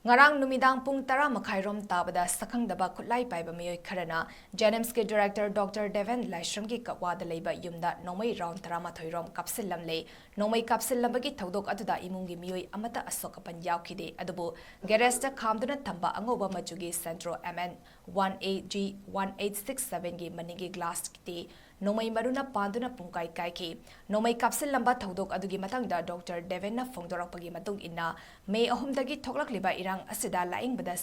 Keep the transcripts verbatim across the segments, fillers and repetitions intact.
ꯉꯔꯥꯡ ꯅꯨꯃꯤꯗꯥꯡ ꯄꯨꯡ ꯇꯔꯥ ꯃꯈꯥꯏꯔꯣꯝ ꯇꯥꯕꯗ ꯁꯛꯈꯪꯗꯕ ꯈꯨꯠꯂꯥꯏ ꯄꯥꯏꯕ ꯃꯤꯑꯣꯏ ꯈꯔꯅ ꯖꯦꯅꯤꯝꯁꯀꯤ ꯗꯤꯔꯦꯛꯇꯔ ꯗꯣꯛꯇꯔ ꯗꯦꯕꯦꯟ ꯂꯥꯏꯁ꯭ꯔꯝꯒꯤ ꯀꯛꯋꯥꯗ ꯂꯩꯕ ꯌꯨꯝꯗ ꯅꯣꯡꯃꯩ ꯔꯥꯎꯟ ꯇꯔꯥꯃꯥꯊꯣꯏ ꯔꯣꯝ ꯀꯥꯞꯁꯤꯜꯂꯝꯂꯦ꯫ ꯅꯣꯡꯃꯩ ꯀꯥꯞꯁꯤꯜꯂꯝꯕꯒꯤ ꯊꯧꯗꯣꯛ ꯑꯗꯨꯗ ꯏꯃꯨꯡꯒꯤ ꯃꯤꯑꯣꯏ ꯑꯃꯠꯇ ꯑꯁꯣꯛ ꯑꯄꯟ ꯌꯥꯎꯈꯤꯗꯦ, ꯑꯗꯨꯕꯨ ꯒꯦꯔꯦꯖꯇ ꯈꯥꯝꯗꯨꯅ ꯊꯝꯕ ꯑꯉꯧꯕ ꯃꯆꯨꯒꯤ Santro M N one A G one eight six seven ꯒꯤ ꯃꯅꯤꯡꯒꯤ ꯒ꯭ꯂꯥꯁꯇꯤ ꯅꯣꯡꯃꯩ ꯃꯔꯨꯅ ꯄꯥꯟꯗꯨꯅ ꯄꯨꯡꯀꯥꯏ ꯀꯥꯏꯈꯤ꯫ ꯅꯣꯡꯃꯩ ꯀꯥꯞꯁꯤꯜꯂꯝꯕ ꯊꯧꯗꯣꯛ ꯑꯗꯨꯒꯤ ꯃꯇꯥꯡꯗ ꯗꯣꯛꯇꯔ ꯗꯦꯕꯦꯟꯅ ꯐꯣꯡꯗꯣꯔꯛꯄꯒꯤ ꯃꯇꯨꯡ ꯏꯟꯅ, ꯃꯦ ꯑꯍꯨꯝꯗꯒꯤ ꯊꯣꯛꯂꯛꯂꯤꯕ ꯏꯔꯥꯡ ꯑꯁꯤꯗ ꯂꯥꯌꯦꯡꯕꯗ,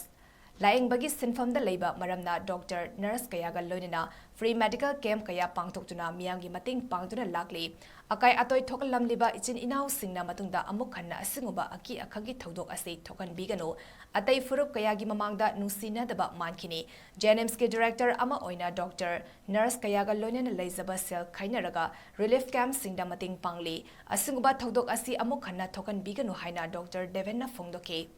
ꯂꯥꯌꯦꯡꯕꯒꯤ ꯁꯤꯟꯐꯝꯗ ꯂꯩꯕ ꯃꯔꯝꯅ ꯗꯣꯛꯇꯔ, ꯅꯔꯁ ꯀꯌꯥꯒ ꯂꯣꯏꯅꯅ free medical camp ꯀꯌꯥ ꯄꯥꯡꯊꯣꯛꯇꯨꯅ ꯃꯤꯌꯥꯝꯒꯤ ꯃꯇꯦꯡ ꯄꯥꯡꯗꯨꯅ ꯂꯥꯛꯂꯤ꯫ ꯑꯀꯥꯏ ꯑꯇꯣꯏ ꯊꯣꯛꯂꯝꯂꯤꯕ ꯏꯆꯤꯟ ꯏꯅꯥꯎꯁꯤꯡꯅ ꯃꯇꯨꯡꯗ ꯑꯃꯨꯛ ꯍꯟꯅ ꯑꯁꯤꯒꯨꯝꯕ ꯑꯀꯤ ꯑꯈꯪꯒꯤ ꯊꯧꯗꯣꯛ ꯑꯁꯤ ꯊꯣꯛꯍꯟꯕꯤꯒꯅꯨ꯫ ꯑꯇꯩ ꯐꯨꯔꯨꯞ ꯀꯌꯥꯒꯤ ꯃꯃꯥꯡꯗ ꯅꯨꯡꯁꯤꯅꯗꯕ ꯃꯥꯟꯈꯤꯅꯤ꯫ ꯖꯦꯅꯤꯝꯁꯀꯤ ꯗꯤꯔꯦꯛꯇꯔ ꯑꯃ ꯑꯣꯏꯅ ꯗꯣꯛꯇꯔ, ꯅꯔꯁ ꯀꯌꯥꯒ ꯂꯣꯏꯅꯅ ꯂꯩꯖꯕ ꯁꯦꯜ ꯈꯥꯏꯅꯔꯒ ꯔꯤꯂꯤꯐ ꯀꯦꯝꯞꯁꯤꯡꯗ ꯃꯇꯦꯡ ꯄꯥꯡꯂꯤ꯫ ꯑꯁꯤꯒꯨꯝꯕ ꯊꯧꯗꯣꯛ ꯑꯁꯤ ꯑꯃꯨꯛ ꯍꯟꯅ ꯊꯣꯛꯍꯟꯕꯤꯒꯅꯨ ꯍꯥꯏꯅ ꯗꯣꯛꯇꯔ ꯗꯦꯕꯦꯟꯅ ꯐꯣꯡꯗꯣꯛꯈꯤ꯫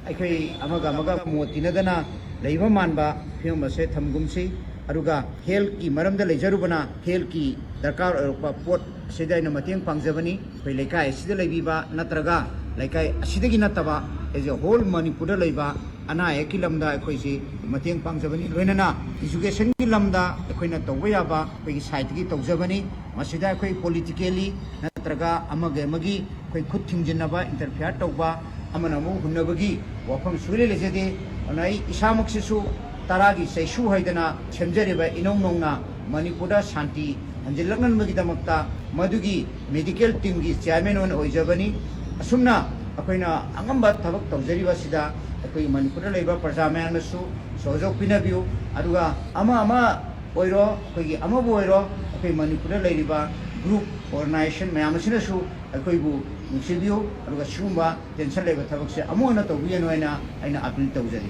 ꯑꯩꯈꯣꯏ ꯑꯃꯒ ꯑꯃꯒ ꯃꯣꯠ ꯇꯤꯟꯅꯗꯅ ꯂꯩꯕ ꯃꯥꯟꯕ ꯐꯤꯕꯝ ꯑꯁꯦ ꯊꯝꯒꯨꯝꯁꯤ꯫ ꯑꯗꯨꯒ ꯍꯦꯜꯊꯀꯤ ꯃꯔꯝꯗ ꯂꯩꯖꯔꯨꯕꯅ ꯍꯦꯜꯊꯀꯤ ꯗꯔꯀꯥꯔ ꯑꯣꯏꯔꯛꯄ ꯄꯣꯠ ꯑꯁꯤꯗ ꯑꯩꯅ ꯃꯇꯦꯡ ꯄꯥꯡꯖꯕꯅꯤ꯫ ꯑꯩꯈꯣꯏ ꯂꯩꯀꯥꯏ ꯑꯁꯤꯗ ꯂꯩꯕꯤꯕ ꯅꯠꯇ꯭ꯔꯒ ꯂꯩꯀꯥꯏ ꯑꯁꯤꯗꯒꯤ ꯅꯠꯇꯕ, as a whole ꯃꯅꯤꯄꯨꯔꯗ ꯂꯩꯕ ꯑꯅꯥ ꯑꯌꯦꯛꯀꯤ ꯂꯝꯗ ꯑꯩꯈꯣꯏꯁꯤ ꯃꯇꯦꯡ ꯄꯥꯡꯖꯕꯅꯤ꯫ ꯂꯣꯏꯅꯅ ꯏꯖꯨꯀꯦꯁꯟꯒꯤ ꯂꯝꯗ ꯑꯩꯈꯣꯏꯅ ꯇꯧꯕ ꯌꯥꯕ ꯑꯩꯈꯣꯏꯒꯤ ꯁꯥꯏꯠꯇꯒꯤ ꯇꯧꯖꯕꯅꯤ꯫ ꯃꯁꯤꯗ ꯑꯩꯈꯣꯏ ꯄꯣꯂꯤꯇꯤꯀꯦꯜꯂꯤ ꯅꯠꯇ꯭ꯔꯒ ꯑꯃꯒ ꯑꯃꯒꯤ ꯑꯩꯈꯣꯏ ꯈꯨꯠ ꯊꯤꯡꯖꯤꯟꯅꯕ, ꯏꯟꯇꯔꯐꯤꯌꯥꯔ ꯇꯧꯕ, ꯑꯃꯅ ꯑꯃꯕꯨ ꯍꯨꯟꯅꯕꯒꯤ ꯋꯥꯐꯝ ꯁꯨꯡꯂꯩ ꯂꯩꯖꯗꯦ꯫ ꯑꯗꯨꯅ ꯑꯩ ꯏꯁꯥꯃꯛꯁꯤꯁꯨ ꯇꯔꯥꯒꯤ ꯆꯩꯁꯨ ꯍꯥꯏꯗꯅ ꯁꯦꯝꯖꯔꯤꯕ ꯏꯅꯧ ꯅꯧꯅ ꯃꯅꯤꯄꯨꯔꯗ ꯁꯥꯟꯇꯤ ꯍꯟꯖꯤꯜꯂꯛꯅꯅꯕꯒꯤꯗꯃꯛꯇ ꯃꯗꯨꯒꯤ ꯃꯦꯗꯤꯀꯦꯜ ꯇꯤꯝꯒꯤ ꯆꯤꯌꯥꯔꯃꯦꯟ ꯑꯣꯏꯅ ꯑꯣꯏꯖꯕꯅꯤ꯫ ꯑꯁꯨꯝꯅ ꯑꯩꯈꯣꯏꯅ ꯑꯉꯝꯕ ꯊꯕꯛ ꯇꯧꯖꯔꯤꯕ ꯑꯁꯤꯗ ꯑꯩꯈꯣꯏ ꯃꯅꯤꯄꯨꯔꯗ ꯂꯩꯕ ꯄ꯭ꯔꯖꯥ ꯃꯌꯥꯝꯅꯁꯨ ꯁꯍꯖꯣꯛ ꯄꯤꯅꯕꯤꯌꯨ꯫ ꯑꯗꯨꯒ ꯑꯃ ꯑꯃ ꯑꯣꯏꯔꯣ, ꯑꯩꯈꯣꯏꯒꯤ ꯑꯃꯕꯨ ꯑꯣꯏꯔꯣ, ꯑꯩꯈꯣꯏ ꯃꯅꯤꯄꯨꯔꯗ ꯂꯩꯔꯤꯕ ꯒ꯭ꯔꯨꯞ, ꯑꯣꯔꯒꯅꯥꯏꯖꯦꯁꯟ ꯃꯌꯥꯝ ꯑꯁꯤꯅꯁꯨ ꯑꯩꯈꯣꯏꯕꯨ ꯅꯨꯡꯁꯤꯕꯤꯌꯨ꯫ ꯑꯗꯨꯒ ꯁꯤꯒꯨꯝꯕ ꯇꯦꯟꯁꯟ ꯂꯩꯕ ꯊꯕꯛꯁꯦ ꯑꯃꯨꯛ ꯍꯟꯅ ꯇꯧꯕꯤꯒꯅꯨ ꯍꯥꯏꯅ ꯑꯩꯅ ꯑꯥꯄꯤꯜ ꯇꯧꯖꯔꯤ꯫